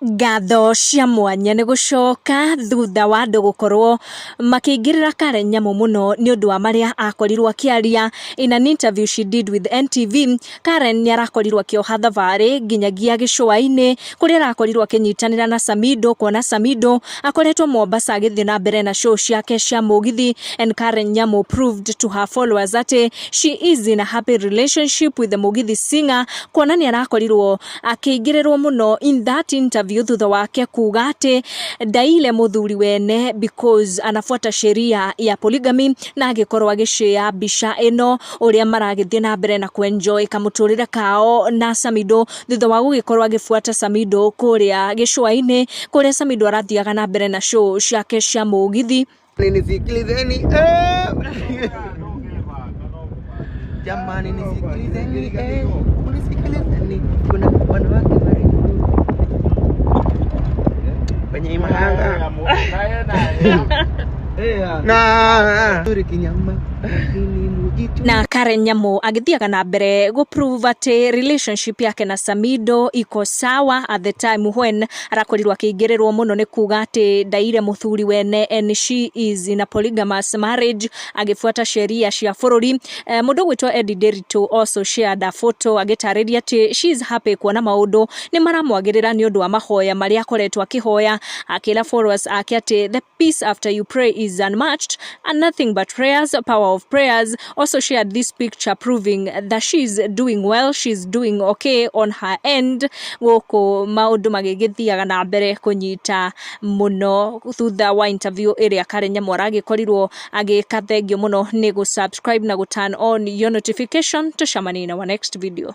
Ngatho cia mwanya nĩ gũcoka thutha wa andũ gũkorwo makĩingĩrĩra Karen Nyamu mũno nĩ ũndũ wa marĩa akorirwo akĩaria in an interview she did with NTV. Karen nĩ arakorirwo akĩoha thabarĩ nginyagia gĩcũa-inĩ kũrĩa arakorirwo akĩnyitanĩra na Samido, kuona Samido akoretwo Mombasa agĩthiĩ na mbere na show ciake cia mũgithi, and Karen Nyamu proved to her followers atĩ she is in a happy relationship with the mũgithi singer, kuona nĩ arakorirwo akĩingĩrĩrwo mũno in that interview thutha wake kuga atĩ ndaile mũthuri wene because anafuata sheria ya polygamy, na agĩkorwo agĩshare mbica ĩno ũrĩa maragĩthiĩ na mbere na kwenjoy kamũtũrĩre kao na Samido, thutha wa gũgĩkorwo agĩbuata Samido kũrĩa gĩcũa-inĩ kũrĩa Samido arathiaga na mbere na show ciake cia mũgithi. Nisikilizeni eh. Jamani, nisikilizeni eh. Nisikilizeni, kuna wanawake warembo kwenye mahanga na nzuri kinyama, lakini mujitu. Na Karen Nyamu agĩthiaga na mbere gũ prove atĩ relationship yake na Samido iko sawa at the time when arakorirwo akĩingĩrĩrwo mũno nĩ kuga atĩ ndaire mũthuri wene and she is in a polygamous marriage agĩbuata sheria cia bũrũri. Mũndũ ũgwĩtwo Eddie Nderitu also shared a photo agĩtarĩria atĩ she is happy kuona maũndũ nĩ maramwagĩrĩra nĩ ũndũ wa mahoya marĩa akoretwo akĩhoya, akĩra followers ake atĩ the peace after you pray is unmatched and nothing but prayers, power of prayers. Also shared this picture proving that she's doing well, she's doing okay on her end, gũkũ maũndũ magĩgĩthiaga na mbere kũnyita mũno thutha wa interview ĩrĩa Karen Nyamu aragĩkorirwo agĩka. Thank you mũno nĩ gũ subscribe na gũ turn on your notification. Tũcemanie in our next video.